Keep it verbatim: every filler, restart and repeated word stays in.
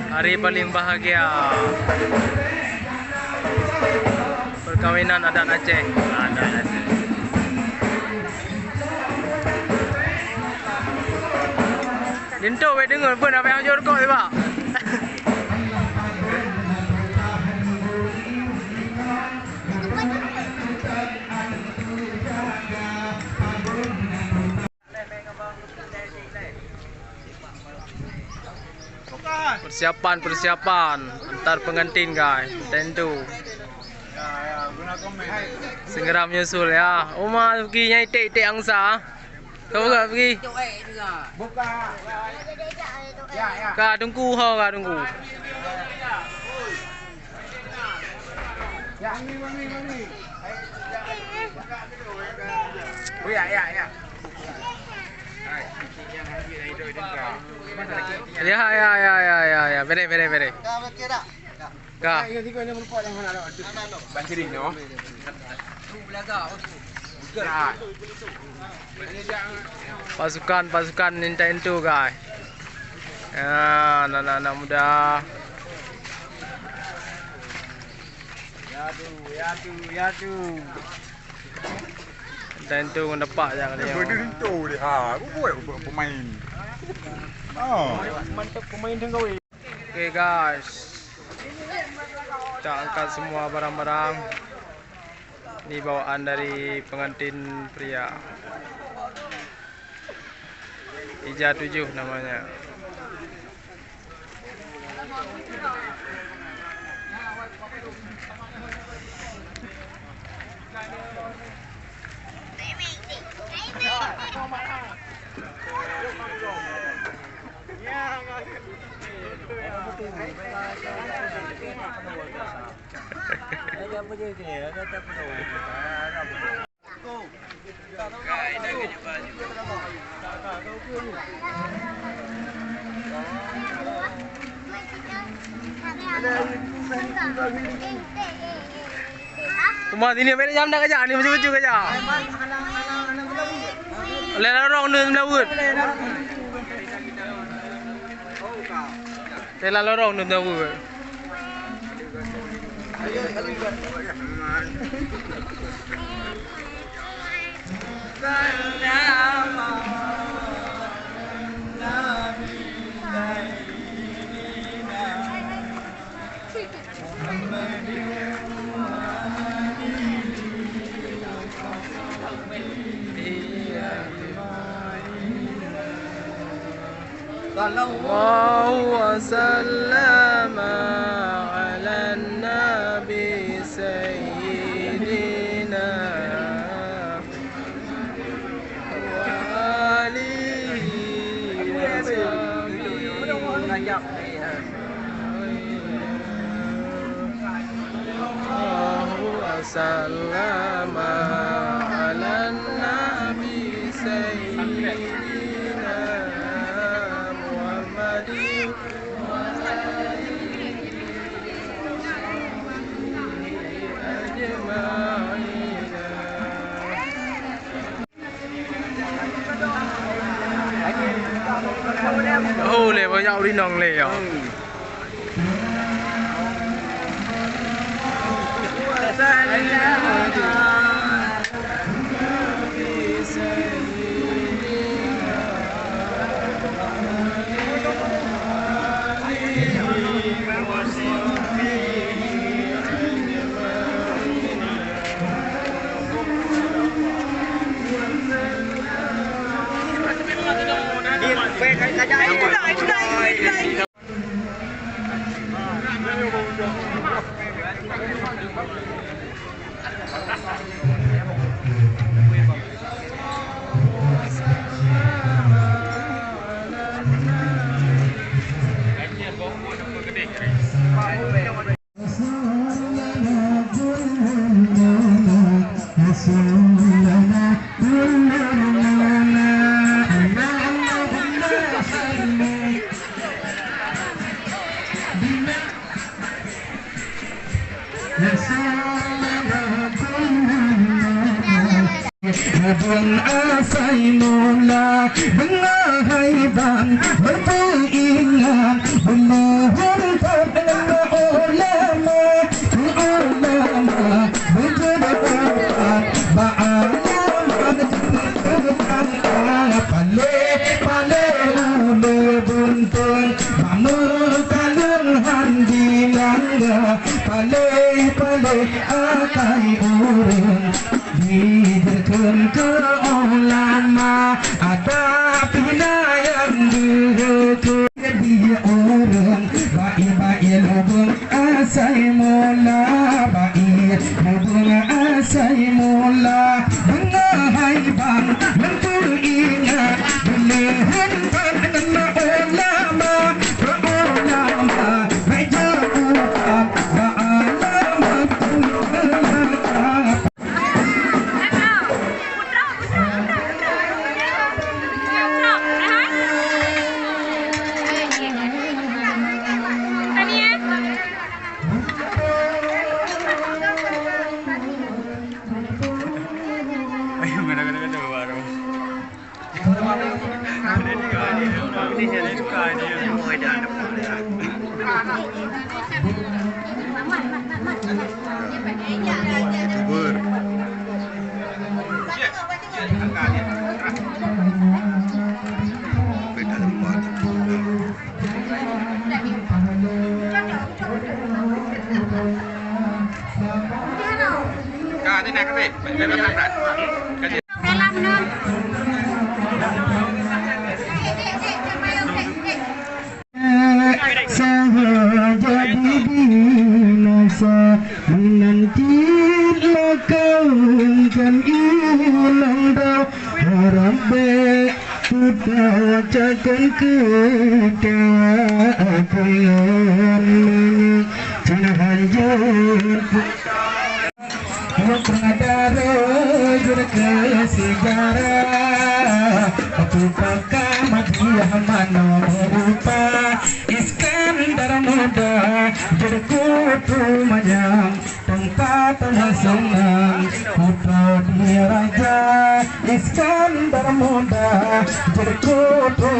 Hari paling bahagia. Perkawinan adat Aceh. Adat Aceh. Linto, weh, deungon pun apa yang jor kok, Pak? Persiapan, persiapan antar pengantin, guys. Tentu. Segera menyusul, ya. Uma pergi nyai tek-tek angsa. Kau buka pergi. Ka tunggu ho, ka tunggu. Ya, ya, ya, ya, ya, ya, ya. Bere, bere, bere. Ka. Pasukan, pasukan ninta intu, guys. Ya, anak-anak muda. Ya tu, ya tu, ya tu. Ninta intu ngon depak je kali ya. Betul tu dia. Ha, aku buat pemain. Oh. Mantap pemain tenggawi. Oke, guys, kita angkat semua barang-barang. Ini bawaan dari pengantin pria. Ija tujuh namanya. Uma sini, beda jam dah kejap ni, baju-baju kejap. Lé lorong ni sembilan wut. Lé lorong ni sembilan wut. صلى الله وسلم على النبي سيدنا وآله وصحبه أجمعين. اللهم صل على النبي سيدنا محمد وآله وصحبه أجمعين. Oh, lé, banyak ureueng inong lé, ya. Padang asai mula, beungoh hai bang, beupeuingat, beungoh Meukalon han di nangga, paléh-paléh akai ureuëng, dijeukeun keu ulama, adab pih na nyang geukeue di ureuëng, baik-baik lubeueng asai mula, baik lubeueng asai mula. Beungoh hai bang, lôn peuingat, beuleuheun ban ngon ulama, bak ulama, bak jagoan, bak ulama. Sahaja di binasa, meunan cit lakon kan inong dau. Harab bék tutawacakan keu tawakan meunyoe cina hanjeuet. Putra dara jurke sejarah, putra ka madiah manoe meurupa. Iskandar Muda jurke tu manyang, tempat meuseunang putra diraja. Iskandar Muda jurke tu